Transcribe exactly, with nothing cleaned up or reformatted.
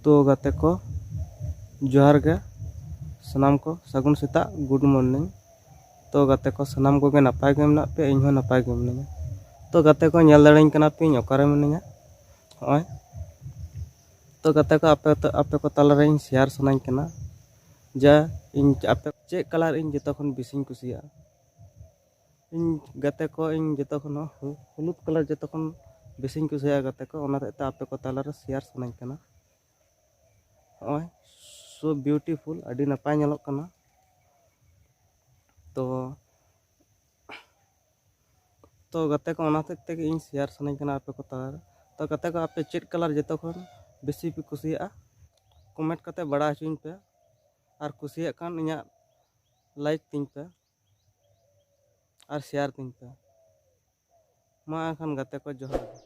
ᱛᱚ ᱜᱟᱛᱮ ᱠᱚ, ᱡᱚᱦᱟᱨ ᱜᱮ᱾ ᱥᱟᱱᱟᱢ ᱠᱚ ᱥᱟᱹᱜᱩᱱ ᱥᱮᱛᱟᱜ, good morning᱾ ᱛᱚ ᱜᱟᱛᱮ ᱠᱚ, ᱥᱟᱱᱟᱢ ᱠᱚᱜᱮ ᱱᱟᱯᱟᱭ ᱜᱮ ᱢᱮᱱᱟᱜ ᱯᱮᱭᱟ, ᱤᱧ ᱦᱚᱸ ᱱᱟᱯᱟᱭ ᱜᱮ ᱢᱤᱱᱟᱹᱧᱟ᱾ ᱛᱚ ᱜᱟᱛᱮ ᱠᱚ, ᱧᱮᱞ ᱫᱟᱲᱮᱧ ᱠᱟᱱᱟ ᱯᱮ ᱤᱧ ᱚᱠᱟᱨᱮ ᱢᱤᱱᱟᱹᱧᱟ, ᱦᱚᱸᱜᱼᱚᱭ᱾ ᱛᱚ ᱜᱟᱛᱮ ᱠᱚ, ᱟᱯᱮ, ᱟᱯᱮ ᱠᱚ ᱛᱟᱞᱟᱨᱮ ᱤᱧ share ᱥᱟᱱᱟᱧ ᱠᱟᱱᱟ ᱡᱮ ᱤᱧ ᱟᱯᱮ ᱪᱮᱫ colour ᱤᱧ ᱡᱚᱛᱚ ᱠᱷᱚᱱ ᱵᱮᱥᱤᱧ ᱠᱩᱥᱤᱭᱟᱜᱼᱟ᱾ ᱤᱧ ᱜᱟᱛᱮ ᱠᱚ, ᱤᱧ ᱡᱚᱛᱚ ᱠᱷᱚᱱ ᱦᱚᱸ ᱦᱚᱞᱩᱫ colour ᱡᱚᱛᱚ ᱠᱷᱚᱱ ᱵᱮᱥᱤᱧ ᱠᱩᱥᱤᱭᱟᱜᱼᱟ ᱜᱟᱛᱮ ᱠᱚ, ᱚᱱᱟ ᱦᱚᱛᱮᱡ ᱛᱮ ᱟᱯᱮ ᱠᱚ ᱛᱟᱞᱟᱨᱮ share ᱥᱟᱱᱟᱧ ᱠᱟᱱᱟ᱾ ᱦᱚᱸᱜᱼᱚᱭ, so beautiful, ᱟᱹᱰᱤ ᱱᱟᱯᱟᱭ ᱧᱮᱞᱚᱜ ᱠᱟᱱᱟ᱾ ᱛᱚ, ᱛᱚ ᱜᱟᱛᱮ ᱠᱚ, ᱚᱱᱟ ᱦᱚᱛᱮᱡ ᱛᱮᱜᱮ ᱤᱧ share ᱥᱟᱱᱟᱧ ᱠᱟᱱᱟ ᱟᱯᱮ ᱠᱚ ᱛᱟᱞᱟᱨᱮ᱾ ᱛᱚ ᱜᱟᱛᱮ ᱠᱚ, ᱟᱯᱮ ᱪᱮᱫ colour ᱡᱚᱛᱚ ᱠᱷᱚᱱ ᱵᱮᱥᱤ ᱯᱮ ᱠᱩᱥᱤᱭᱟᱜᱼᱟ? Comment ᱠᱟᱛᱮ ᱵᱟᱲᱟᱭ ᱦᱚᱪᱚᱧ ᱯᱮ, ᱟᱨ ᱠᱩᱥᱤᱭᱟᱜ ᱠᱷᱟᱱ ᱤᱧᱟᱹᱜ like ᱛᱤᱧ ᱯᱮ ᱟᱨ share ᱛᱤᱧ ᱯᱮ᱾ ᱢᱟ ᱮᱱᱠᱷᱟᱱ ᱜᱟᱛᱮ ᱠᱚ, ᱡᱚᱦᱟᱨ ᱜᱮ᱾